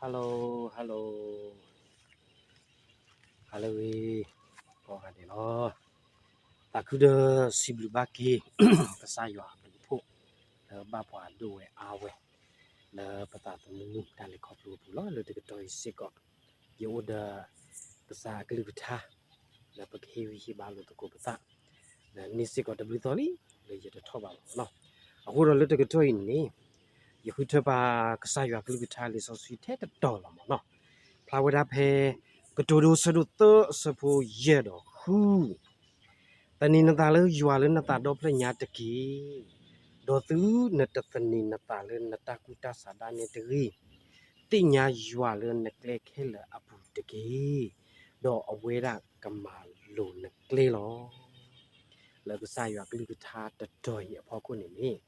Hello, hello, hello, ကိးဂၤဒဲးလီၤ. သးခုဒီးစံးဘျုးဘၣ်က့ၤ ကစၢ်ယွၤအဘျုးအဖှိၣ် လၢဘၣ်ပှၤဒိၣ်ဝဲအါဝဲ လၢပသးသမူတၢ်လဲၤခီဖျိအပူၤလီၤ. လၢတကတီၢ်အံၤစ့ၢ်ကီး ယအိၣ်ဒီးကစၢ်အကလုၢ်ကထါ လၢပကဟ့ၣ်ဂံၢ်ဟ့ၣ်ဘါလိာ်သကိးပသး လၢန့ၣ်စ့ၢ်ကီးတဘျုးသီလံ လၢယတထီၣ်ဘၣ်လီၤ. အဃိဒီးလၢတကတီၢ်အံၤန့ၣ် ယဃုထၢပှၤကစၢ်ယွၤကလုၢ်ကထါလံာ်စီဆှံထဲတတီၤလီၤမ့ၢ်နီၤ. ဖျါဝဲဒၣ်ဖဲ ကတိၤဒိအဆၢဒိၣ်သၢအဆၢဖိယဲၢ်ဒီးဃု သန့ၤနသးလၢယွၤလၢနသးဒီဖျၢၣ်ညါတက့ၢ်. ဒီးသုနတသန့ၤနသးလၢနတၢ်ကူၣ်တၢ်ဆးဒၣ်နဲတဂ့ၤ. သ့ၣ်ညါယွၤလၢနကျဲခဲလၢာ်အပူၤတက့ၢ်. ဒီးအဝဲဒၣ်ကမၤလိၤနကျဲလီၤ. လၢကစၢ်ယွၤကလုၢ်ကထါတတီၤအံၤအဖီခိၣ်န့ၣ်န့ၣ်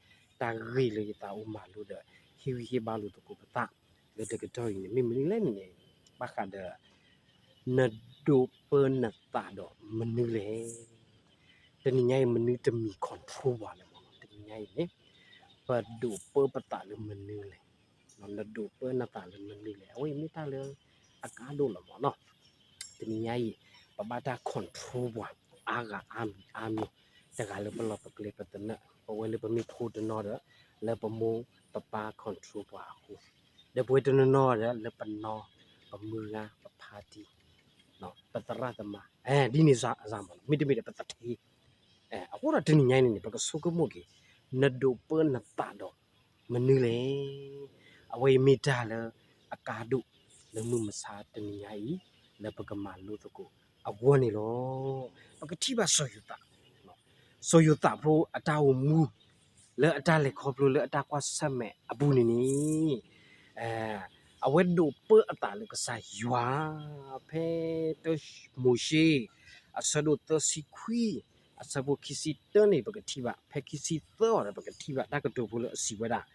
တၢ်ဂ့ၢ်လၢယသးအိၣ်မၤလိဒီး ဟ့ၣ်ဂံၢ်ဟ့ၣ်ဘါလိာ်သကိးပသး လၢတကတီၢ်အံၤန့ၣ် မ့ၢ်မနုၤလဲၣ်န့ၣ်န့ၣ် ဘၣ်ဃးဒီး နဒိးပၢနသးဒီးမနုၤလဲၣ်. တနံၤညါအံၤ မနုၤတမံၤ control ပှၤလဲၣ်မ့ၢ်နီၤ. တနံၤညါအံၤန့ၣ် ပဒိးပၢပသးလၢမနုၤလဲၣ်. နဒိးပၢနသးလၢမနုၤလဲၣ်. အဝဲအံၤမ့ၢ်တၢ်လၢအကါဒိၣ်လီၤမ့ၢ်နီၤ. တနံၤညါအံၤ ပဘၣ်တၢ် control ပှၤ အါဂၤအါမံၤအါမံၤ, တဂၤလၢပလီၢ်ပကျဲပသနၢၣ်, ပဝဲလၢပမ့ၢ်ဖိတနီၤဒီး လၢပမိၢ်ပပၢ် control ပှၤအဃိ, ဒီးပဝဲတနီၤနီၤဒီး လၢပနီၢ် ပမုၢ်ဂၤ ပဖါတံၢ် ပသရၣ်သမါ ဒ်န့ၣ်စ့ၢ်မ့ၢ်နီၤ, မ့တမ့ၢ်ဒီးပသထ့. အဃိဒီးတနံၤညါအံၤန့ၣ်န့ၣ် ပကဆိကမိၣ်က့ၤ နဒိးပၢနသးဒီးမနုၤလဲၣ်. အဝဲအံၤမ့ၢ်တၢ်လၢအကါဒိၣ်လၢမုၢ်မဆါတနံၤညါအံၤ လၢပကမၤလိသကိးအဂီၢ်န့ၣ်လီၤ. ပကထံၣ်ဘၣ်စီၤယိၤသး, စီၤယိၤသးဖိအတၢ်အိၣ်မူ လၢအတၢ်လဲၤခီဖျိလၢအတၢ်ကွၢ်ဆၢၣ်မဲာ်အပူၤန့ၣ်န့ၣ် အဝဲဒိးပၢအသးလၢကစၢ်ယွၤ ဖဲတၢမိၤၡ့ အဆၢဒိၣ်သၢဆံခွံ အဆၢဖိခံဆံတၢန့ၣ် ပကထံၣ်ဘၣ်, ဖဲခံဆံသၢအံၤဒီး ပကထံၣ်ဘၣ်တၢ်ကတိၤဖိလၢအစံးဝဲဒၣ်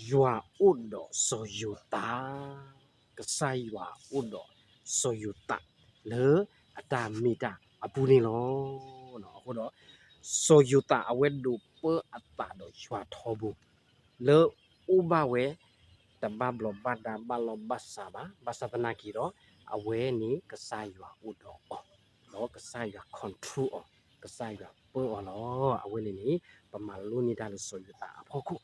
ယွၤအိၣ်ဒီးစီၤယိၤသး, ကစၢ်ယွၤအိၣ်ဒီးစီၤယိၤသး လၢအတၢ်မ့ၢ်တၢ်အပူၤန့ၣ်လီၤ. အဃိဒီး စီၤယိၤသးအဝဲဒိးပၢအသးဒီးယွၤထီဘိ လၢအိၣ်ဘၣ်ဝဲ တဘၣ်ဘျီးဘၣ်ဒါဘၣ်လီၢ်ဘၣ်စးဘၣ်, ဘၣ်ဆၣ်သနာ်က့ဒီး အဝဲန့ၣ်ကစၢ်ယွၤအိၣ်ဒီးအီၤ, ဒီးကစၢ်ယွၤ control အီၤ, ကစၢ်ယွၤပၢအီၤလီၤ. အဝဲန့ၣ်န့ၣ် ပမၤလိန့ၢ်တၢ်လၢစီၤယိၤသးအဖီခိၣ်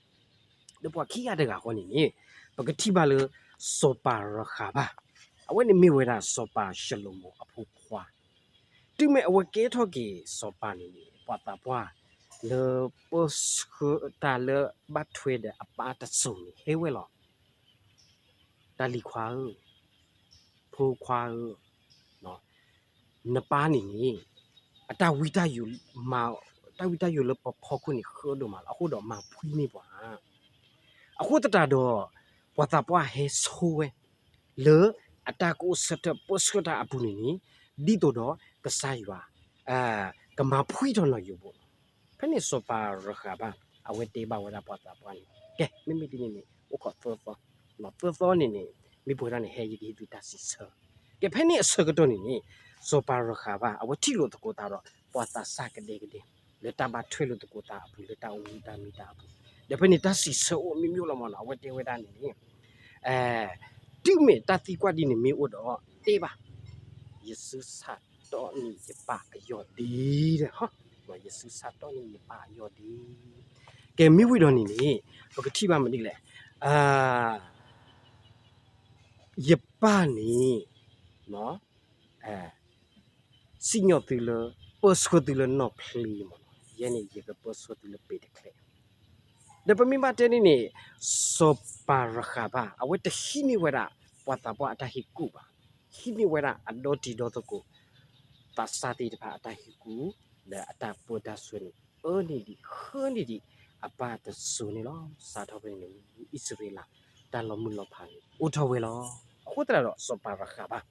ဒီးပှၤခံဂၤတဂၤဃီန့ၣ်န့ၣ် ပကထံၣ်ဘၣ်လၢ စီၤပၤရဃၤဘၣ်, အဝဲန့ၣ်မ့ၢ်ဝဲဒၣ်စီၤပၤၡလိၤမိၤအဖိခွါ, တုၤမ့ၢ်အဝဲကဲထီၣ်က့ၤစီၤပၤန့ၣ်န့ၣ် ပှၤသးပှၢ်လၢပၢဆှၢတၢ်လၢဘၣ်ထွဲဒီးအပၢ်တစိၤန့ၣ် ဟဲဝဲလီၤ. တၢ်လံၤခွါဧၢ, ဖိခွါဧၢ, နပၢ်န့ၣ်န့ၣ် အတၢ်ဝံတၢ်ယိးမၤ, တၢ်ဝံတၢ်ယိးလၢပဖီခိၣ်န့ၣ် ဃၢဒိၣ်မးလီၤ. အဃိဒီးမၤဖှံန့ၢ်ပှၤ, အဃိသတးဒီး ပှၤသးပှၢ်ဟဲဆိဝဲ လၢအတၢ်ကအိၣ်ဆၢထၢၣ်ပၢဆှၢတၢ်အပူၤန့ၣ်န့ၣ် ဒ်သိးဒီးကစၢ်ယွၤ ကမၤဖှံထီၣ်နီၢ်ယိးဘိလီၤ. ဖဲန့ၣ်စီၤပၤရဃၤဘၣ် အဝဲတဲဘၣ်ဝဲဒၣ်ပှၤသးပှၢ်န့ၣ် ကဲ မ့မ့ၢ်ဒ်န့ၣ်န့ၣ် အိၣ်ခိးသၢသီ, သၢသီန့ၣ်န့ၣ် မ့ၢ်ပှဲၤဒၣ်န့ၣ် ဟဲယကဟ့ၣ်သုတၢ်စံးဆၢ. ကဲ ဖဲန့ၣ်အဆၢကတီၢ်န့ၣ်န့ၣ် စီၤပၤရဃၤဘၣ် အဝဲထံၣ်လိာ်သကိးသးဒီး ပှၤသးစၢ်ကဒဲကဒဲ လၢတၢ်ဘၣ်ထွဲလိာ်သကိးသးအပူၤ လၢတၢ်အိၣ်မူတၢ်မံတၢ်အပူၤ, ဒီးဖဲန့ၣ်တၢ်စံးဆၢအိၣ်မ့ၢ်မ့ၢ်လီၤမးနီၤ အဝဲတဲဝဲဒၣ်န့ၣ်န့ၣ် တုၤမ့ၢ်တၢ်သံကွၢ်ဒ်န့ၣ်မ့ၢ်အိၣ်ဒီး တဲဘၣ်, ယစုဆးတီၢ်န့ၢ်ယပၢ်အယီၢ်ဒ့, ယစုဆးတီၢ်န့ၢ်ယပၢ်အယီၢ်ဒ့. ကဲ မ့ၢ်ဝံၤဒီးန့ၣ်န့ၣ် ပကထံၣ်ဘၣ်မနုၤလဲၣ်, ယပၢ်န့ၣ် စံၣ်ညီၣ်သုလၢ ပၢဆှၢသုလၢနီၢ်ဖျ့မး, ယဲန့ၣ် ယကပၢဆှၢသုလၢပဲာ်တချဲး. ဒီးပမ့ၢ်ဘၣ်တဲန့ၣ်န့ၣ် စီၤပၤရဃၤဘၣ် အဝဲတဟံးန့ၢ်ဝဲဒၣ် ပှၤသးပှၢ်အတၢ်ဟ့ၣ်ကူၣ်ဘၣ်, ဟံးန့ၢ်ဝဲဒၣ်အဒီတံၤဒီသကိး သးစၢ်သ့ၣ်တဖၣ်အတၢ်ဟ့ၣ်ကူၣ် ဒီးအတၢ်ပၢတၢ်ဆှၢန့ၣ် အၢန့ၢ်ဒံးဃၢန့ၢ်ဒံး အပၢ်တစိၤန့ၣ်လီၤ. စးထီၣ်ဖဲန့ၣ် အံၣ်စရ့လး တၢ်လီၤမုၢ်လီၤဖးန့ၣ် အိၣ်ထီၣ်ဝဲလီၤ. အဃိသတးဒီး စီၤပၤရဃၤဘၣ်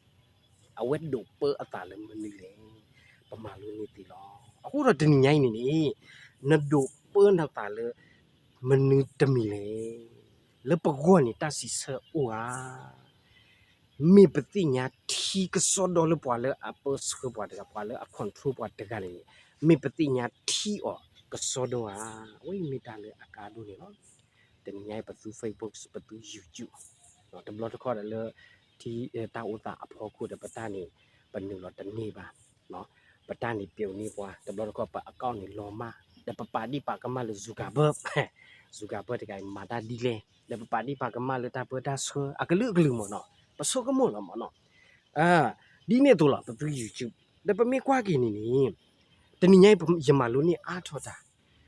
အဝဲဒိးပၢအသးလၢမနုၤလဲၣ်, ပမၤလိန့ၢ်သ့လီၤ. အဃိဒီးတနံၤညါအံၤန့ၣ်န့ၣ် နဒိးပၢနသးလၢ မနုၤတမံၤလဲၣ်, လၢပဂီၢ်န့ၣ် တၢ်စံးဆၢအိၣ်ဧါ. မ့ၢ်ပသ့ၣ်ညါထံကစီဒီလၢပှၤလၢအပၢဆှၢပှၤတဂၤ, ပှၤလၢအ control ပှၤတဂၤန့ၣ်န့ၣ် မ့ၢ်ပသ့ၣ်ညါထံအီၤကစီဒီဧါ. အဝဲအံၤမ့ၢ်တၢ်လၢအကါဒိၣ်န့ၣ်လီၤ. တနံၤညါအံၤ ပသူ Facebook ပသူ YouTube တဘျီတခီၣ်ဒီးလၢ တၢ်အိၣ်သးအဖီခိၣ်ဒီး ပတၢ်န့ၣ် ပနုာ်လီၤတန့ၢ်ဘၣ်, ပတၢ်န့ၣ်ပျိးန့ၢ်ပှၤ, တဘျီတခီၣ်ပ account န့ၣ်လီၤမၢ်, ဒီးပပာ်ဒံးပာ်ကမၣ်လၢ Zuckerberg, Zuckerberg တဂၤအံၤမၤတၢ်ဒ်လဲၣ်, ဒီးပပာ်ဒံးပာ်ကမၣ်လၢတၢ်ပၢတၢ်ဆှၢ အကလုာ်ကလုာ်မ့ၢ်နီၤ, ပဆိကမိၣ်လီၤမ့ၢ်နီၤ. ဒ်န့ၣ်အသိးလီၤ ပသု YouTube ဒီးပမ့ၢ်ကွၢ်က့ၤန့ၣ်န့ၣ် တနံၤညါအံၤ ယမၤလိန့ၢ်အါထီၣ်တၢ်,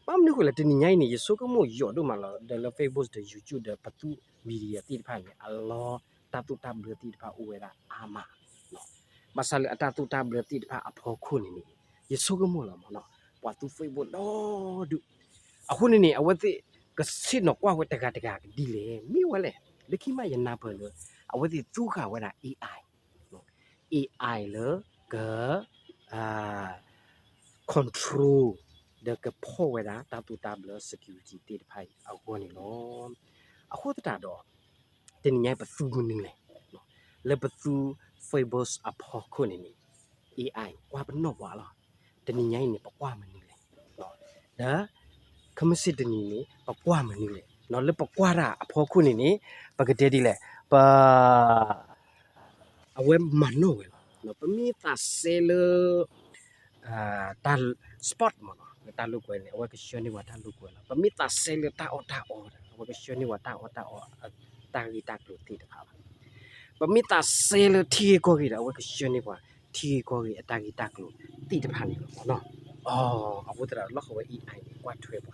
ဘၣ်မနုၤအဃိလဲၣ် တနံၤညါအံၤန့ၣ် ယဆိကမိၣ်ယိာ်ဒိၣ်မးလီၤ ဒီးလၢ Facebook ဒီး YouTube ဒီးပသု media သ့ၣ်တဖၣ်န့ၣ် အလီၢ်တၢ်သိၣ်တၢ်ဘျၢသ့ၣ်တဖၣ်အိၣ်ဝဲဒၣ်အါမး, ဘၣ်ဆၣ်လၢအတၢ်သိၣ်တၢ်ဘျၢသ့ၣ်တဖၣ်အဖီခိၣ်န့ၣ်န့ၣ် ယဆိကမိၣ်လီၤမ့ၢ်နီၤ, ပှၤသူ Facebook ဒီဒူၣ်, အဃိန့ၣ်န့ၣ် အဝဲသ့ၣ်ကဆ့ၣ်နီၤကွၢ်ဝဲတဂၤတဂၤကဒ်လဲၣ် မ့ၢ်ဝဲလဲၣ်, လၢခံမးယနၢ်ပၢၢ်လၢ အဝဲသ့ၣ်သူဃာ်ဝဲဒၣ် AI, AI လၢက control ဒီးကဖီၣ်ဝဲဒၣ်တၢ်သိၣ်တၢ်ဘျၢ security သ့ၣ်တဖၣ်အံၤအဂီၢ်န့ၣ်လီၤ. အဃိသတးဒီး တနံၤညါအံၤပသူမနုၤလဲၣ်, လၢပသူ Facebook အဖီခိၣ်န့ၣ်န့ၣ် AI ကွၢ်ပနီၣ်ပှၤလီၤ. တနံၤညါအံၤန့ၣ် ပကွၢ်မနုၤလဲၣ်, ဒီး ခဲမုၢ်ဆ့ၣ်တနံၤန့ၣ် ပကွၢ်မနုၤလဲၣ်, လၢပကွၢ်တၢ်အဖီခိၣ်န့ၣ်န့ၣ် ပကတဲဒ်လဲၣ်, ပ အဝဲမၤနီၣ်ဝဲလီၤ. ပမ့ၢ်သးစဲလၢ တၢ် sport မ့ၢ်နီၤ, လၢတၢ်လိာ်ကွဲန့ၣ် အဝဲကဆှၢန့ၢ်ပှၤတၢ်လိာ်ကွဲလီၤ. ပမ့ၢ်သးစဲလၢတၢ်အီၣ်တၢ်အီဒီး အဝဲကဆှၢန့ၢ်ပှၤတၢ်အီၣ်တၢ်အီ တၢ်ဂ့ၢ်တၢ်ကျိၤသ့ၣ်တဖၣ်လီၤ. ပမ့ၢ်သးစဲလၢထံဂ့ၢ်ကီၢ်ဂ့ၢ်ဒီး အဝဲကဆှၢန့ၢ်ပှၤ ထံဂ့ၢ်ကီၢ်ဂ့ၢ်အတၢ်ဂ့ၢ်တၢ်ကျိၤသ့ၣ်တဖၣ်န့ၣ်လီၤမ့ၢ်နီၤ. အဃိသတးဒီး လီၢ်ဃဝဲ AI န့ၣ် ကွၢ်ထွဲပှ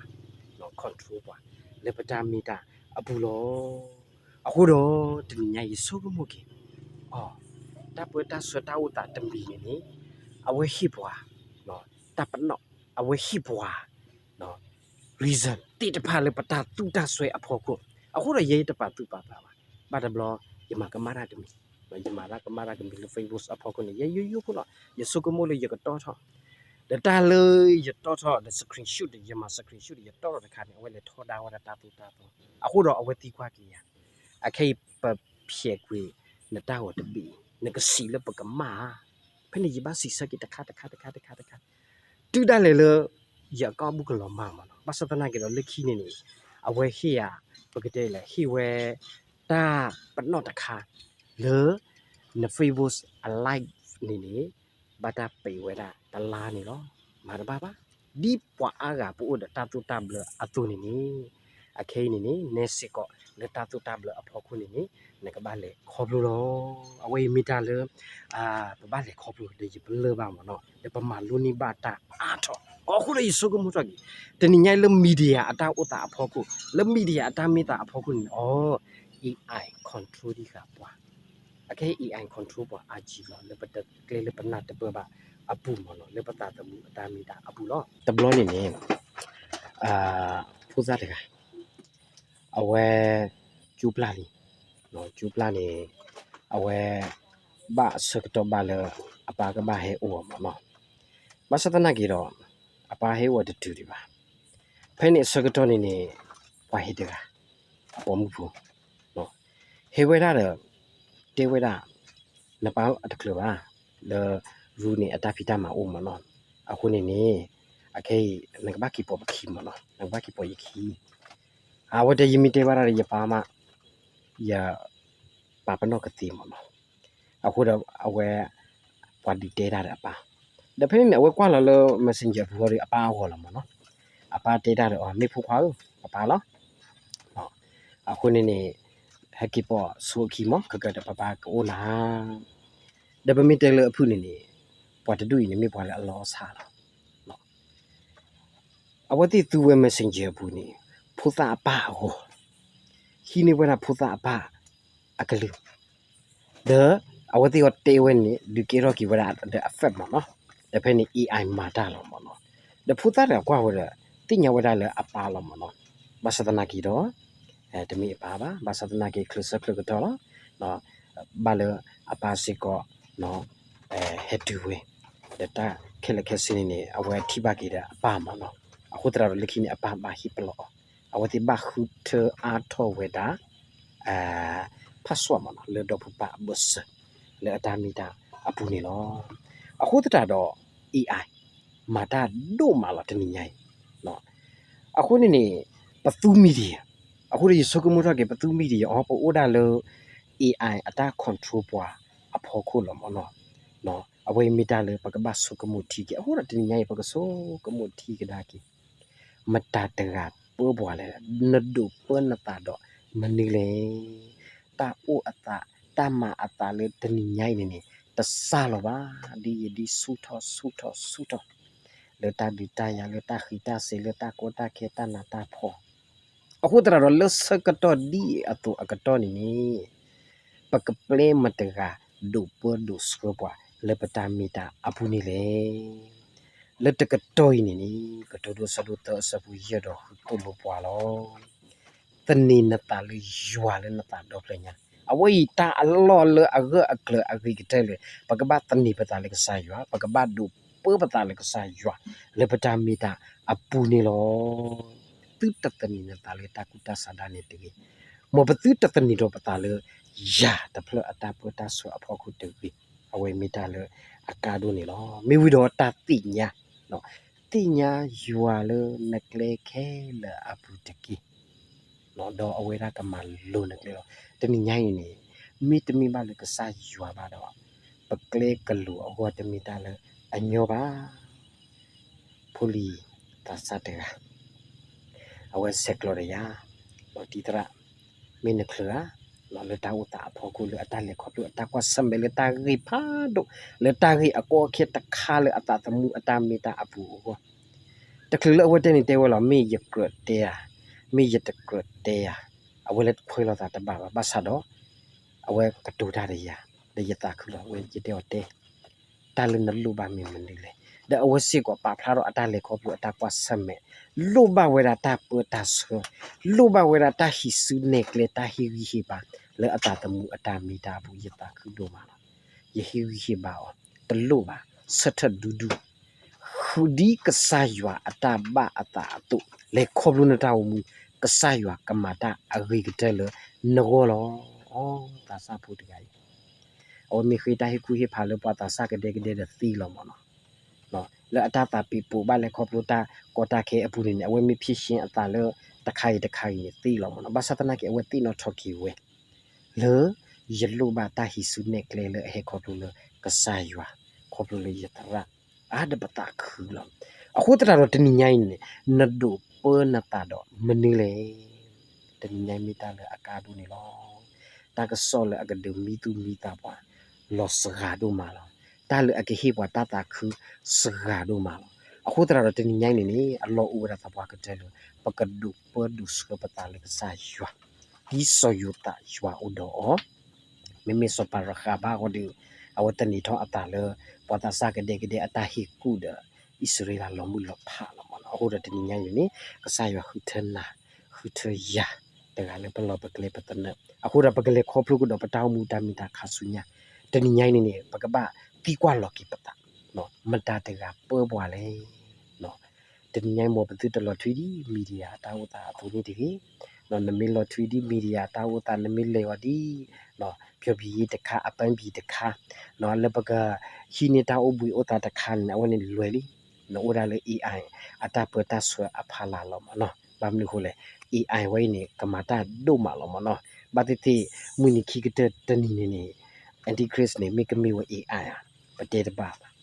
ၤ, control ပှၤ လၢပတၢ်မ့ၢ်တၢ်အပူၤလီၤ. အဃိဒီး တနံၤညါယဆိကမိၣ်က့ၤ တၢ်ပၢတၢ်ဆှၢတၢ်အိၣ်သးတမံၤန့ၣ်န့ၣ် အဝဲဟ့ၣ်ပှၤ တၢ်ပနီၣ်, အဝဲဟ့ၣ်ပှၤ reason သ့ၣ်တဖၣ်လၢပတၢ်သူတၢ်စွဲအဖီခိၣ်. အဃိဒီးယဲယတပာ်သူၣ်ပာ်သးဘၣ်. ဘၣ်တဘျီ ယမၤကမၣ်တၢ်တမံၤ, ယမၤတၢ်ကမၣ်တၢ်တမံၤလၢ Facebook အဖီခိၣ်န့ၣ် ယဲယိယိဖိလီၤ. ယဆိကမိၣ်လၢယကတီၣ်ထီၣ်, ဒီးတၢ်လၢယတီၣ်ထီၣ်ဒီး screenshot ဒီး ယမၤ screenshot ဒီး ယတီၣ်ထီၣ်တခါန့ၣ် အဝဲလဲၤထီဒါဝဲဒၣ်တၢ်သိၣ်တၢ်သီ. အဃိဒီးအဝဲသံကွၢ်က့ၤယၤ, အခဲအံၤပဖျဲးကွံာ်နတၢ်ဂီၤတဘ့ၣ်အံၤ နကစံးလၢပကမၣ်ဧါ. ဖဲန့ၣ်ယဘၣ်စံးဆၢက့ၤတခါတခါတခါတခါတခါတခါ တုၤဒၣ်လဲာ်လၢ ယaccountဘူးကလီၤမၢ်မ့ၢ်နီၤ. ဘၣ်ဆၣ်သနာ်က့ဒီး လၢခံန့ၣ်န့ၣ် အဝဲဟ့ၣ်ယၤ, ပကတဲလဲၣ် ဟ့ၣ်ဝဲ တၢ်ပနီၣ်တခါ လၢ န Facebook အ live န့ၣ်န့ၣ် ဘၣ်တၢ်ပံးဝဲဒၣ်တလါန့ၣ်လီၤ. မၤတဘၣ်ဘၣ်. ဒ်ပှၤအါဂၤပအိၣ်ဒီးတၢ်သိၣ်တၢ်ဘျၢအသိးန့ၣ်န့ၣ် အခဲအံၤန့ၣ်န့ၣ် နဲစ့ၢ်ကီးလၢတၢ်သိၣ်တၢ်ဘျၢအဖီခိၣ်န့ၣ်န့ၣ် နကဘၣ်လဲၤခီဖျိလီၤ. အဝဲအံၤမ့ၢ်တၢ်လၢ ပဘၣ်လဲၤခီဖျိဒီးယပလၢၢ်ဘၣ်မ့ၢ်နီၤ, ဒီးပမၤလိန့ၢ်ဘၣ်တၢ်အါထီၣ်. အဃိဒီးယဆိကမိၣ်ထီၣ်က့ၤ တနံၤညါအံၤလၢ media အတၢ်အိၣ်သးအဖီခိၣ်, လၢ media အတၢ်မ့ၢ်သးအဖီခိၣ်န့ၣ် အီၤ AI control ဒံးဃာ်ပှၤ. အခဲအံၤ AI control ပှၤအါကံလီၤ လၢပတကျဲလၢပနၢ်တပၢၢ်ဘၣ်အပူၤမ့ၢ်နီၤ, လၢပသးသမူအတၢ်မ့ၢ်တၢ်အပူၤလီၤ. တဘျီန့ၣ်န့ၣ် ဖိသၣ်တဂၤ အဝဲ ကၠိပျၢ်လံ, ကၠိပျၢ်န့ၣ် အဝဲ ဘၣ်အဆၢကတီၢ်ဘၣ်လၢ အပၢ်ကဘၣ်ဟဲအိၣ်အီၤမ့ၢ်နီၤ, ဘၣ်ဆၣ်သနာ်က့ဒီး အပၢ်ဟဲအိၣ်အီၤတတုၤဒံးဘၣ်. ဖဲန့ၣ်အဆၢကတီၢ်န့ၣ်န့ၣ် ပှၤဟံးတဂၤ အပိာ်မုၣ်ဖိ ဟဲဝဲဒၣ်ဒီး တဲဝဲဒၣ် နပၢ်တချုးဘၣ် လၢ ရူန့ၣ် အတၢ်ဖံးတၢ်မၤအိၣ်မ့ၢ်နီၤ, အဃိန့ၣ်န့ၣ် အခဲအံၤ နကဘၣ်က့ၤပိာ်ပခံမ့ၢ်နီၤ, နကဘၣ်က့ၤပိာ်ယခံ, အဝဲတဲ ယမ့ၢ်တဲဘၣ်တၢ်ဒီးယပၢ်မး ယပာ်ပနီၣ်ကသ့မ့ၢ်နီၤ, အဃိဒီးအဝဲ ပှၤဒုးတဲတၢ်ဒီးအပၢ်, ဒီးဖဲန့ၣ်န့ၣ် အဝဲကွၢ်လီၤလၢ messenger အပူၤဒီး အပၢ်အဂီၢ်လီၤမ့ၢ်နီၤ, အပၢ်တဲတၢ်ဒီးအီၤ မ့ၢ်ဖိခွါဧၢ, ပပၢ်လီၤ အဃိန့ၣ်န့ၣ် ဟဲက့ၤပိာ်ဆိအခံမ့ၢ် ခဲကဒီးပပၢ်ကအိၣ်နၤ, ဒီးပမ့ၢ်တဲလၢအဖုၣ်န့ၣ်န့ၣ် ပှၤတဒူၣ်အံၤန့ၣ်မ့ၢ်ပှၤလၢအလီၤဆၣ်လီၤ. အဝဲသ့ၣ်သူဝဲ messenger အပူၤန့ၣ် ဖိသၣ်အပၢ်အဂီၢ်, ဟံးန့ၢ်ဝဲဒၣ်ဖိသၣ်အပၢ်အကလုၢ်, ဒီးအဝဲသ့ၣ်အီၤတဲဝဲန့ၣ် ဒုးကဲထီၣ်က့ၤဝဲဒၣ်ဒီး effect မ့ၢ်နီၤ, ဒီးဖဲန့ၣ် AI မၤတၢ်လီၤမ့ၢ်နီၤ, ဒီးဖိသၣ်တဂၤကွၢ်ဝဲဒီး သ့ၣ်ညါဝဲဒၣ်လၢအပၢ်လီၤမ့ၢ်နီၤ, ဘၣ်ဆၣ်သနာ်က့ဒီး တမ့ၢ်အပၢ်ဘၣ်, ဘၣ်ဆၣ်သနာ်က့ ချၢၣ်ဆၢချၢၣ်ကတီၢ်လီၤ, ဘၣ်လၢအပၢ်စ့ၢ်ကီး ဟဲတုၤဝဲ, ဒီးတၢ်ခဲလၢာ်ခဲဆ့န့ၣ်န့ၣ် အဝဲထံၣ်ဘၣ်က့ၤဒီးအပၢ်မ့ၢ်နီၤ, အဃိသတးဒီးလၢခံန့ၣ် အပၢ်ဘၣ်ဟ့ၣ်ပလီၢ်အီၤ, အဝဲသ့ၣ်ဘၣ်ဃုထၢအါထီၣ်ဝဲဒၣ် password မ့ၢ်နီၤ လၢဒီဖိပၢ်အဘၢၣ်စၢၤ လၢအတၢ်မ့ၢ်တၢ်အပူၤန့ၣ်လီၤ. အဃိသတးဒီး AI မၤတၢ်ဒိၣ်မးလီၤတနံၤညါအံၤ, အဃိန့ၣ်န့ၣ် ပသူ media, အဃိဒီးယဆိကမိၣ်ထီၣ်က့ၤ ပသူ media အီၤ ပအိၣ်ဒၣ်လၢ AI အတၢ် control ပှၤအဖီခိၣ်လီၤမ့ၢ်နီၤ. အဝဲအံၤမ့ၢ်တၢ်လၢပကဘၣ်ဆိကမိၣ်ထံက့ၤ, အဃိဒီးတနံၤညါအံၤ ပကဆိကမိၣ်ထံကဒါက့ၤ မတၤတဂၤပၢပှၤလဲၣ်, နဒိးပၢနသးဒီးမနုၤလဲၣ်. တၢ်အိၣ်အသး တၢ်မၤအသးလၢတနံၤညါအံၤန့ၣ်န့ၣ် တစှၤလီၤဘၣ်, ဒ်ယဒ်ဆူၣ်ထီၣ်ဆူၣ်ထီၣ်ဆူၣ်ထီၣ် လၢတၢ်ဒုးတၢ်ယၤ လၢတၢ်ဃံးတၢ်စ့ၤ လၢတၢ်ကီတၢ်ခဲ တၢ်နးတၢ်ဖှီၣ် အဃိသတးဒီး လၢဆၢကတီၢ်ဒ်အံၤအသိးအကတီၢ်န့ၣ်န့ၣ် ပကပျဲမတၤတဂၤ ဒိးပၢဒိးဆှၢပှၤလၢပတၢ်မ့ၢ်တၢ်အပူၤန့ၣ်လဲၣ်. လၢတကတီၢ်အံၤန့ၣ်န့ၣ် ကတိၤဒိ ဆၢဒိၣ်သၢ အဆၢဖိယဲၢ်ဒီးဃုသိၣ်လိပှၤလီၤ. သန့ၤနသးလၢယွၤလၢနသးဒီဖျၢၣ်ညါ, အဝဲအံၤတၢ်အလီၢ်လၢအဂၢၢ်အကျၢၤအဂ့ၤကတၢၢ်လၢ ပကဘၣ်သန့ၤပသးလၢကစၢ်ယွၤ, ပကဘၣ်ဒိးပၢပသးလၢကစၢ်ယွၤ လၢပတၢ်မ့ၢ်တၢ်အပူၤန့ၣ်လီၤ. သုတသန့ၤနသးလၢတၢ်ကူၣ်တၢ်ဆးဒၣ်နဲတဂ့ၤ. မ်ပသုတသန့ၤဒီးပသးလၢ ယၤတဖျၢၣ်အတၢ်ပၢတၢ်ဆှၢအဖီခိၣ်တဂ့ၤ. အဝဲမ့ၢ်တၢ်လၢအကါဒိၣ်န့ၣ်လီၤ. မ့ၢ်ဝံၤဒီးတၢ်သ့ၣ်ညါ, သ့ၣ်ညါယွၤလၢနကျဲခဲလၢာ်အပူၤတက့ၢ်. ဒီးအဝဲဒၣ်ကမၤလိၤနကျဲလီၤ. တနံၤညါအံၤန့ၣ် မ့တမ့ၢ်ဘၣ်လၢကစၢ်ယွၤဘၣ်ဒီး ပကျဲကလိၤအဂီၢ်တမ့ၢ်တၢ်လၢအညီဘၣ်. ဖိလံၤသးစၢ်တဂၤ အဝဲဆဲးကျိးဒီးယၤ, ဒီးတံၤသရၣ် မ့ၢ်နချုးဧါ, လၢတၢ်အိၣ်သးအဖီခိၣ် လၢအတၢ်လဲၤခီဖျိအတၢ်ကွၢ်ဆၢၣ်မဲာ် လၢတၢ်ဂ့ၢ်ဖးဒိၣ် လၢတၢ်ဂ့ၢ်အကီအခဲတခါလၢအသးသမူအတၢ်မ့ၢ်တၢ်အပူၤအဂီၢ်, တချုးလၢအဝဲတဲန့ၣ်တဲဝဲလီၤ, မ့ၢ်ယကြၢးတဲဧါ, မ့ၢ်ယတကြၢးတဲဧါ, အဝဲလၢခွဲးလိာ်သးတဘၣ်ဘၣ်, ဘၣ်ဆၣ်ဒီး အဝဲကတိၤတၢ်ဒီးယၤ, ဒီးယသးခုလီၤ, အဝဲယတဲအီၤတဲ တၢ်လၢနလိၣ်ဘၣ်မ့ၢ်မနုၤလဲၣ်. ဒီးအဝဲစ့ၢ်ကီးပာ်ဖျါထီၣ်အတၢ်လဲၤခီဖျိအတၢ်ကွၢ်ဆၢၣ်မဲာ်, လိၣ်ဘၣ်ဝဲဒၣ်တၢ်ပၢတၢ်ဆှၢ, လိၣ်ဘၣ်ဝဲဒၣ်တၢ်ဟံးစုနဲၣ်ကျဲ တၢ်ဟ့ၣ်ဂံၢ်ဟ့ၣ်ဘါ လၢအသးသမူအတၢ်မ့ၢ်တၢ်အပူၤ, ယသးခုဒိၣ်မးလီၤ. ယဟ့ၣ်ဂံၢ်ဟ့ၣ်ဘါအီၤ, တလိၣ်ဘၣ်, ဆၢထၢၣ်ဒူဒူ ဃုာ်ဒ်ကစၢ်ယွၤအတၢ်ဘၣ်အသးအသိး, လဲၤခီဖျိနတၢ်အိၣ်မူ, ကစၢ်ယွၤကမၤတၢ်အဂ့ၤကတၢၢ်လၢနဂီၢ်လီၤ. သးစၢ်ဖိတဂၤအံၤ အဝဲမ့ၢ်ဃ့တၢ်ဟ့ၣ်ကူၣ်ဟ့ၣ်ဖးလၢပှၤသးစၢ်ကဒဲကဒဲဒီးသ့လီၤမ့ၢ်နီၤ. လၢအတၢ်သးပ့ၤပိာ်ဘၣ်လဲၤခီဖျိတၢ်ကီတၢ်ခဲအပူၤန့ၣ်န့ၣ် အဝဲမ့ၢ်ဖံးရှ့အသးလၢတခါအံၤတခါအံၤန့ၣ်သ့လီၤမ့ၢ်နီၤ. ဘၣ်ဆၣ်သနာ်က့ အဝဲသ့ၣ်နီၣ်ထီၣ်က့ၤဝဲ လၢယလိၣ်ဘၣ်တၢ်ဟံးစုနဲၣ်ကျဲလၢအဟဲခီဖျိလၢကစၢ်ယွၤ, ခီဖျိလၢယသရၣ်, အါဒီးပသးခုလီၤ. အဃိသတးဒီးတနံၤညါအံၤန့ၣ် နဒိးပၢနသးဒီးမနုၤလဲၣ်. တနံၤညါအံၤမ့ၢ်တၢ်လၢအကါဒိၣ်န့ၣ်လီၤ. တၢ်ကစီၣ်လၢအကဒုးမံသူၣ်မံသးပှၤ လီၤစှၤဒိၣ်မးလီၤ. တၢ်လၢအကဟ့ၣ်ပှၤတၢ်သးခုစှၤဒိၣ်မးလီၤ. အဃိသတးဒီးတနံၤညါအံၤန့ၣ်န့ၣ် အလီၢ်အိၣ်ဝဲဒၣ်သပှၢ်ကတၢၢ်လၢ ပကဒိးပၢဒိးဆှၢပသးလၢကစၢ်ယွၤ, ဒ်စီၤယိၤသးယွၤအိၣ်ဒီးအီၤ, မ့မ့ၢ်စီၤပၤရၤဃးဘၣ်အဃိဒီး အဝဲသန့ၤထီၣ်အသးလၢ ပှၤသးစၢ်ကဒဲကဒဲအတၢ်ဟ့ၣ်ကူၣ်ဒီး အံၣ်စရ့လးလီၤမုၢ်လီၤဖးလီၤမ့ၢ်နီၤ. အဃိဒီးတနံၤညါအံၤန့ၣ် ကစၢ်ယွၤဃုထၢနၤ, ဃုထၢယၤ တဂၤလၢပလီၢ်ပကျဲပသနၢၣ်, အဃိဒီးပကလဲၤခီဖျိကဒီးပတၢ်အိၣ်မူတၢ်မ့ၢ်တၢ်ခါဆူညါ, တနံၤညါအံၤန့ၣ်န့ၣ် ပကဘၣ်သံကွၢ်လီၤက့ၤပသး, မတၤတဂၤပၢပှၤလဲၣ်. တနံၤညါအံၤ မ်ပသုတလီၤထွံဒ် media အတၢ်အိၣ်သးအသိးန့ၣ်တဂ့ၤ. နမ့ၢ်လီၤထွံဒ် media အတၢ်အိၣ်သး နမ့ၢ်လဲၤအီၤဒ် ဖျီၣ်ဖံးတခါ အပန်းဖြေတခါ လၢပကဟံးန့ၢ်တၢ်အိၣ်ဘှံးအိၣ်သါတခါန့ၣ် အဝဲန့ၣ်လွဲၢ်လံ. နအိၣ်ဒၣ်လၢ AI အတၢ်ပၢတၢ်ဆှၢအဖီလာ်လီၤမ့ၢ်နီၤ. ဘၣ်မနုၤအဃိလဲၣ်, AI ဝဲအံၤန့ၣ် ကမၤတၢ်ဒိၣ်မးလီၤမ့ၢ်နီၤ. ဘၣ်သ့ၣ်သ့ၣ် မုၢ်နံၤခံကတၢၢ်တနံၤန့ၣ်န့ၣ် Antichrist န့ၣ် မ့ၢ်ကမ့ၢ်ဝဲ AI ဧါ, ပတဲတဘၣ်ဘၣ်.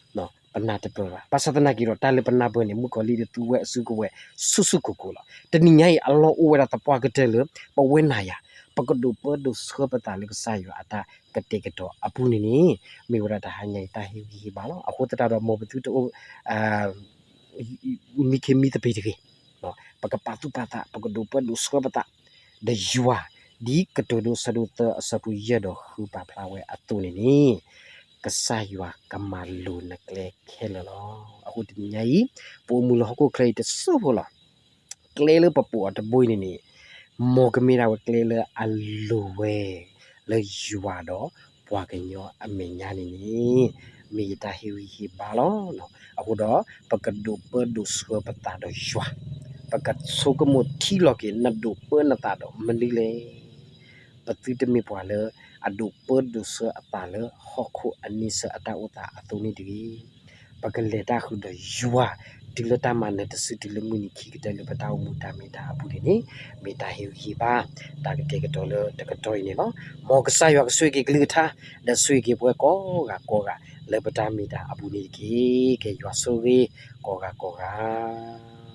ပနၢ်တပၢၢ်ဘၣ်. ဘၣ်ဆၣ်သနာ်က့ဒီး တၢ်လၢပနၢ်ပၢၢ်န့ၣ် မုၣ်ကီၤလံၢ်ဒုးသူဝဲအစုကဝဲၤဆူၣ်ဆူၣ်ကိၢ်ကိၢ်လီၤ. တနံၤညါအံၤ အလီၢ်အိၣ်ဝဲဒၣ်သပှၢ်ကတၢၢ်လၢ ပဝဲနၤယၤ ပကဒိးပၢဒိးဆှၢပသးလၢကစၢ်ယွၤအတၢ်ကတဲာ်ကတီၤအပူၤန့ၣ်န့ၣ် မ့ၢ်ဝဲဒၣ်တဟါညါအံၤတၢ်ဟ့ၣ်ဂံၢ်ဟ့ၣ်ဘါလီၤ. အဃိသတးဒီး မ်ပသုတအိၣ် မံခ့မံသပ့ၤတဂ့ၤ. ပကပာ်သူၣ်ပာ်သး ပကဒိးပၢဒိးဆှၢပသး ဒီးယွၤ ဒ်ကတိၤဒိ ဆၢဒိၣ်သၢ အဆၢဖိယဲၢ်ဒီးဃုပာ်ဖျါဝဲအသိးန့ၣ်န့ၣ် ကစၢ်ယွၤကမၤလိၤနကျဲခဲလၢာ်လီၤ. အဃိတနံၤညါအံၤ ပအိၣ်မူလၢဟီၣ်ခိၣ်ချၢအံၤတစိၢ်ဖိလီၤ. ကျဲလၢပပိာ်အီၤတဘိအံၤန့ၣ်န့ၣ် မ်ကမ့ၢ်ဒၣ်ဝဲကျဲလၢအလိၤဝဲ လၢယွၤဒီးပှၤကညီအမဲာ်ညါန့ၣ်န့ၣ် မ့ၢ်ယတၢ်ဟ့ၣ်ဂံၢ်ဟ့ၣ်ဘါလီၤ. အဃိဒီး ပကဒိးပၢဒိးဆှၢပသးဒီးယွၤ, ပကဆိကမိၣ်ထံလီၤက့ၤ နဒိးပၢနသးဒီးမနုၤလဲၣ်. ပသုတမ့ၢ်ပှၤလၢအဒိးပၢဒိးဆှၢအသးလၢဟီၣ်ခိၣ်အန့ဆၢၣ်အတၢ်အိၣ်သးအသိးန့ၣ်တဂ့ၤ. ပကလဲၤတၢ်ဃုာ်ဒီးယွၤ တုၤလၢတၢ်မၤနၢၤတစု တုၤလၢမုၢ်နံၤခံကတၢၢ်လၢပတၢ်အိၣ်မူတၢ်မ့ၢ်တၢ်အပူၤန့ၣ်န့ၣ် မ့ၢ်တၢ်ဟ့ၣ်ဂံၢ်ဟ့ၣ်ဘါ တၢ်ကတဲာ်ကတီၤလၢတကတီၢ်အံၤန့ၣ်လီၤ. မ်ကစၢ်ယွၤကဆိၣ်ဂ့ၤက့ၤကလုၢ်ကထါ ဒီးဆိၣ်ဂ့ၤက့ၤပဝဲကိးဂၤကိးဂၤ လၢပတၢ်မ့ၢ်တၢ်အပူၤန့ၣ်တက့ၢ်. ကဲယွၤဆိၣ်ဂ့ၤကိးဂၤကိးဂၤ